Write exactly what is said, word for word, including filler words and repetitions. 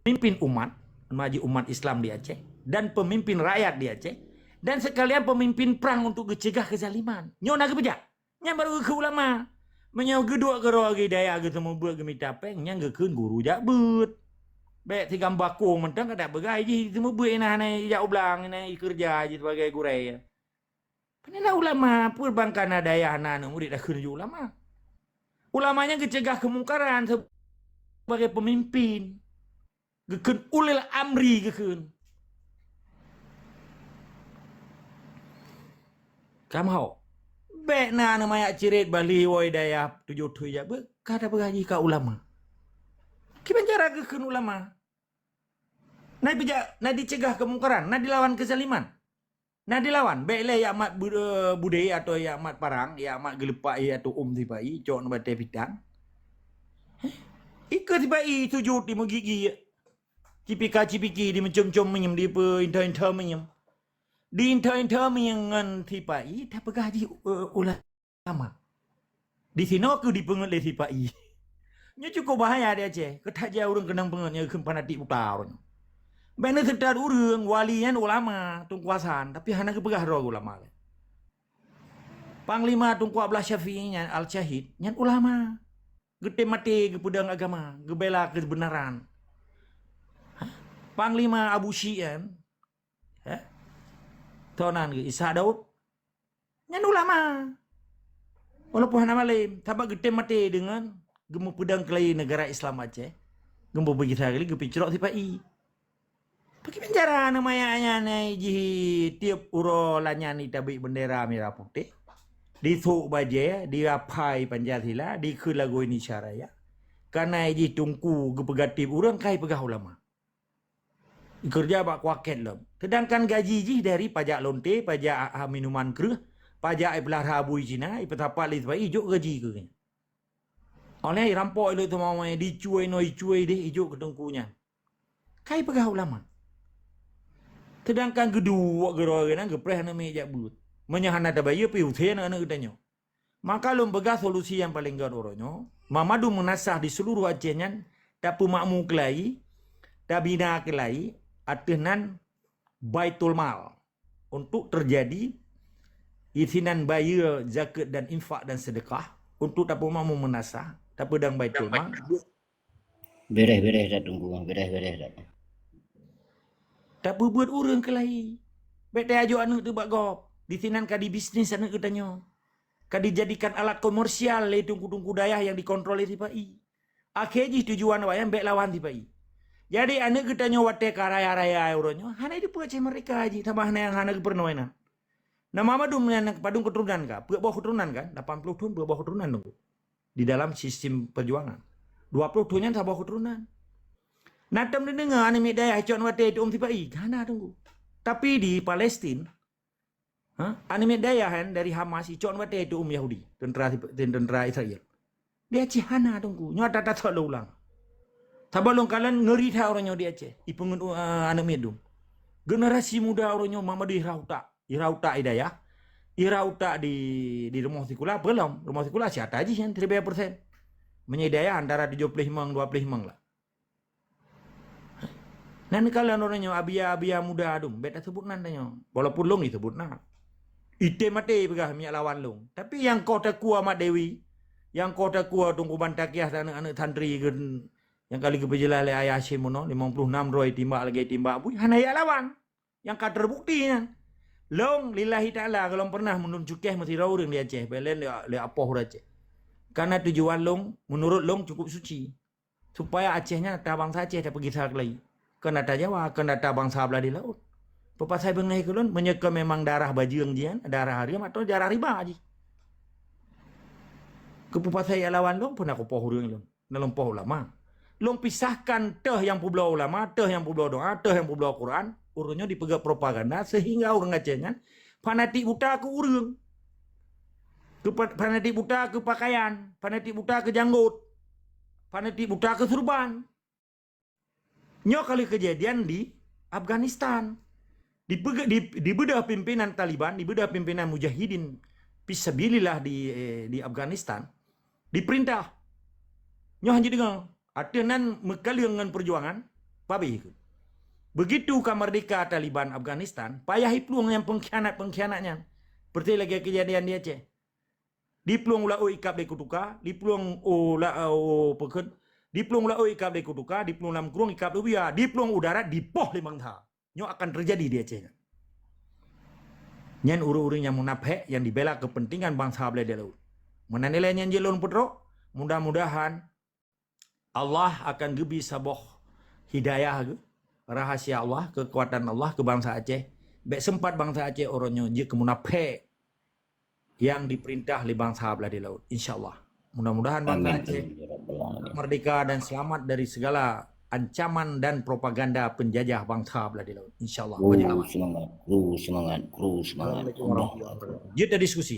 pemimpin umat, maji umat Islam di Aceh, dan pemimpin rakyat di Aceh, dan sekalian pemimpin perang untuk geucegah kezaliman. Nyoe na geupeujak. Nyan baru geukheun ulama. Meunyoe geuduek keudroe geuh dayah geuseumeubeuet geumita péng, nyan geukheun guru jak beuet. Bék sigam bakong mantong ka tapeugah jih seumeubeuet, inan hana ijak u blang, inan ikeureuja jih sibagai gurée. Peue na ulama, peue bang ka na dayah na aneuk murit takheun jih ulama. Ulama nyan geucegah keumungkaran sebagai pemimpin. Geukheun ulil amri geukheun. Kam ho. Bék na aneuk manyak ciret bali woe dayah tujoh thon jak beuet, ka tapeugah jih ka ulama. Kiban cara geukheun ulama. Na bijak, na dicegah keumungkaran, na dilawan kezaliman. Na dilawan, bék lé jak mat bu-, eh, budé atau jak mat parang, jak mat geuleupak ié atau ôm sipa-i, cok nibak batée pitang. Heh? Ikeue sipa-i sujut di meugigi. Cipika-cipiki di meucom-com manyam, di peu inta-inta manyam. Di inta-inta manyam ngon sipa-i, tapeugah jih, eh, ulama. Di sinoe keuh dipeungeut lé sipa-i. Nyoe cukup bahaya di Aceh. Keutajak ureuëng keunong peungeut nyang kheun fanatik buta ureuëng. Bék neuseutôt ureuëng, wali nyan ulama, teungku Hasan, tapi hana geupeugah droe ulama lé. Panglima Teungku Abdullah Syafi'i nyan Al-Syahid, nyan ulama. Geutem maté geupeudong agama, geubela keubeunaran. Panglima Abu Syian, eh? Tonan geuh Ishak Daud, nyan ulama. Walaupun hana malém, sabab geutem maté deungon geumeupeudong keulayi neugara Islam Aceh, geumeubeugisa keulayi geupincrok sipa-i. Pakriban cara aneuk manyak nyan ai jih tieb uroe lanyat itabek bendera mirah putéh, disôk bajée, diaphai Pancasila, dikheun lagu Indonesia Raya. Kana ai jih teungku geupeugah tieb ureuëng kai peugah ulama. Ikeureuja bak kuakét lom. Seudangkan gaji jih dari pajak lonte, pajak, ah, minuman kreueh, pajak ipeulara bui Cina, ipeusapat lé sipa-i, ijok gaji keu geuh nyan. Óh lheueh irampok ilée teuma, dicuai inoe, icuai ideh, ijok keu teungku nyan. Kai peugah ulama. Seudangkan geuduek geuroe geunan geupreh aneuk miet jak beuet. Meunyoe hana tabayeue, pih use aneuk-aneuk geutanyoe. Maka lôn peugah solusi nyang paleng gét uroe nyoe, mamadu meunasah di seuluruh Aceh nyan, tapeumakmu keulayi, tabina keulayi, ateueh nan Baitul Mal, untuk teujadi isinan bayeue zakeuet dan infak dan seudeukah, untuk tapeumakmu meunasah, tapeudong Baitul Mal. Bereh-bereh dak teungku, bereh-bereh dak. Tapeubeuet ureuëng keulayi. Bék tajok aneuk teuh bak gob. Disinan ka dibisnis aneuk geutanyoe. Ka dijadikan alat komersial lé teungku-teungku dayah nyang dikontrol lé sipa-i. Akhé jih tujuan awaknyan bék lawan sipa-i. Jadi aneuk geutanyoe watée ka raya-raya uroe nyoe, hana jipeucaya meureka jih, sabab hana nyang hana geupeurunoe na. Nama madum nyan padum keuturonan ka, peuet boh keuturonan kan, lapan ploh thon peuet boh keuturonan teungku. Di dalam sistem perjuangan. Dua ploh thon nyan saboh keuturonan. Na tom neudeungoe aneuk miet dayah icok watée ituom sipa-i, hana teungku. Tapi di Palestin, ha, aneuk miet dayah kan dari Hamas icok watée ituom Yahudi, tentera, tentera Israel. Di Aceh hana teungku. Nyoe ata-ata lôn ulang. Saboh lôn kalon ngeuri that uroe nyoe di Aceh. Ipeungeut, eh, aneuk miet dum. Generasi muda uroe nyoe mamadu ira utak. Ira utak di dayah, ira utak di, di rumoh sikula, peulom. Rumoh sikula siata jih nyan, siribée persen. Meunyoe di dayah antara tujoh ploh limong, dua ploh limong lah. Nan kalon uroe nyoe abia-abia muda dum, bék taseubut nan tanyoe. Walaupun lôn jiseubut nan. Item maté peugah miyak lawan lôn. Tapi nyang koh takue Mat Dewi, nyang koh takue Teungku Bantakiah dan aneuk-aneuk santri gen, nyang kali geupeujeulaih lé Ayah Hashim meunoe, limong ploh nam droe timbak lagée timbak bui, hana jak lawan. Nyang ka teubukti nyan. Lôn lillahi ta'ala, gohlom pernah meunurot cukéh meusidroe ureuëng di Aceh, belen lé, lé apoh ureuëng Aceh. Karena tujuan lôn, meunurot lôn cukup suci. Supaya Aceh nyan ata bansa Aceh tapeugisa keulayi. Kon ata Jawa, kon ata bansa blah di laôt. Peupasai beungéh keu lôn, meunyoe kon memang darah bajeueng jian, darah hareuem atau darah riba jih. Keupeupasai jak lawan lôn, peuna kupoh ureuëng lôn. Na lôn poh ulama. Lôn pisahkan teuh nyang peubloe ulama, teuh nyang peubloe doa, teuh nyang peubloe Quran, ureuëng nyoe dipeugah propaganda sehingga ureuëng Aceh nyan fanatik buta keu ureuëng. Keu pa-, fanatik buta keu pakaian, fanatik buta keu janggot, fanatik buta keu surban. Nyoe kali keujadian di Afghanistan. Dipeuge-, di, dibeudoh pimpinan Taliban, dibeudoh pimpinan mujahidin fisabilillah di, eh, di Afghanistan. Diperintah. Nyoe hana jideungoe. Ateueh nan meukaleueng ngon perjuangan, Pabeh ikheun. Begitu ka merdeka Taliban Afghanistan, payah iplueng nyang pengkhianat-pengkhianat nyan. Seperti lagée kejadian di Aceh. Diplueng u laôt ikab lé kutuka, diplueng u la-, u peukheun, diplueng u laôt ikab lé kutuka, diplueng lam krueng ikab lé buya, diplueng u darat dipoh lé bansa. Nyoe akan terjadi di Aceh nyan. Nyan ureuëng-ureuëng nyang munafék nyang dibela kepentingan bansa blaih di laôt. Meunan ilée nyan jeuet lôn peutrok, mudah-mudahan Allah akan geubri saboh hidayah geuh, rahasia Allah, keukuatan Allah keu bansa Aceh. Bék sempat bansa Aceh uroe nyoe jeuet keu munafék nyang dipeurintah lé bansa blaih di laôt. InsyaAllah. Mudah-mudahan bansa Amin. Aceh Amin, ya Rabbal Alamin. merdeka dan selamat dari segala ancaman dan propaganda penjajah bansa blaih di laôt. InsyaAllah. Kru Banyak amat. Semangat, kru semangat, kru semangat. Assalamualaikum warahmatullahi wabarakatuh. Jeuet diskusi.